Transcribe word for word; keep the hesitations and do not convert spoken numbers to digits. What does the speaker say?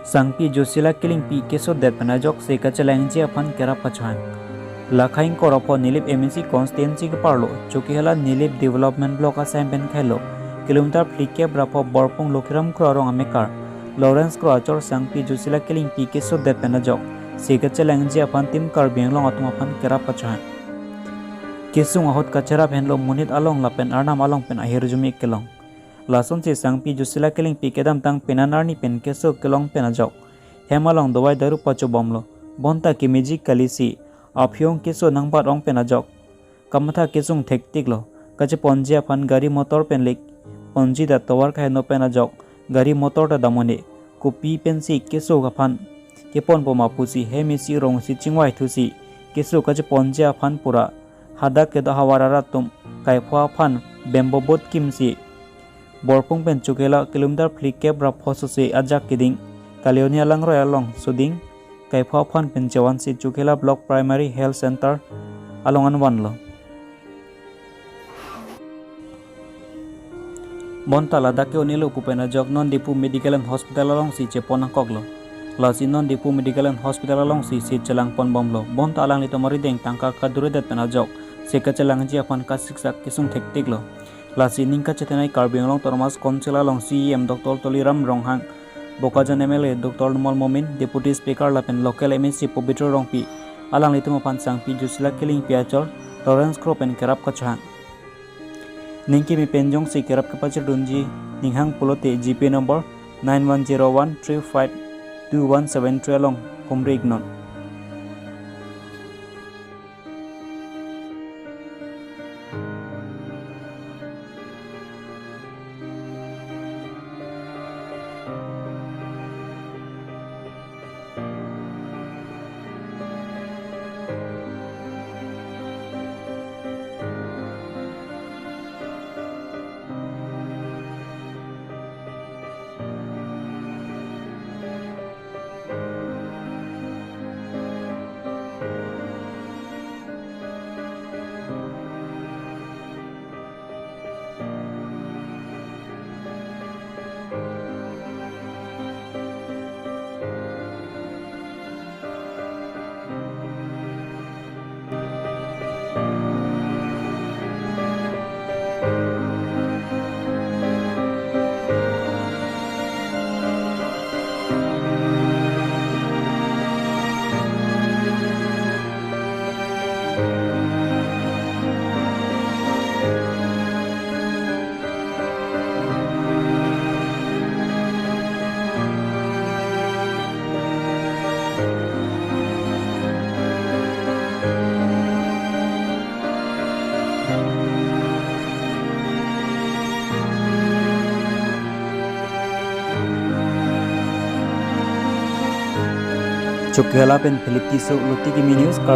Sangpi Josila Kilingpi kesodet pen ajok se kachelangji aphan kerap kachohang. Lakhaing Korapho Nilip M A C constituency keparlo Chokihola Nilip Development Block asai pen khailo kilometer phlikep rapho Borpung Lokhiram Kro arong amekar Lawrence Kro achor Sangpi Josila Kilingpi kesodet pen ajok se kachelangji aphan Team Karbi Anglong atum aphan kerap kachohang. Kesung ahut kacherap henlo monit along lapen arnam along pen ahirjume kelong. Lasonsi Sangpi Josila Kilingpi kedamtang penang arni pen keso kelong pen ajok hem along dawai daru pachobomlo. Bonta kemeji kalisi aphi-ong keso nangbat ong pen ajok kamatha kesung thektiklo. Kacheponji aphan gari motor pen lek ponji ta tovar kaheno pen ajok gari motor ta dam un-e. Kopi pensi keso aphan keponpo ma pusi hem isi rong isi chingvai thusi keso kacheponji aphan pura hadak kedo havar arat atum kaipho aphan bamboo boat kimsi Borpung pen Chokihola kilometer phlikep rapho sose ajak keding Kalioni alangroi along soding kaipho aphan pen chevansi Chokihola Block Primary Health Center along anvanlo. Bonta ladak ke-un-elo pu pen ajok non Diphu Medical and Hospital alongsi chepon nangkoklo. Lasi non Diphu Medical and Hospital alongsi seat chelangponbomlo. Bonta alanglitum arideng tangka kaduredet pen ajok se kachelangji aphan kasiksak kesung thektiklo. Lasi ning kachethenei Karbi Anglong Autonomous Council along C E M Doctor Tuliram Ronghang, Bokajan M L A Doctor Numal Momin, Deputy Speaker lapen local M A C Pobitro Rongpi, alanglitum aphan Sangpi Josila Kilingpi achor Lawrence Kro pen kerap kachohang. Ning kimi pen jongsi kerap kepachirdunji ninghang pulote G P number nine one zero one three five two one seven three along humri iknon. Chokihola pen Philip Tisso, Luti Kimi News, Karbi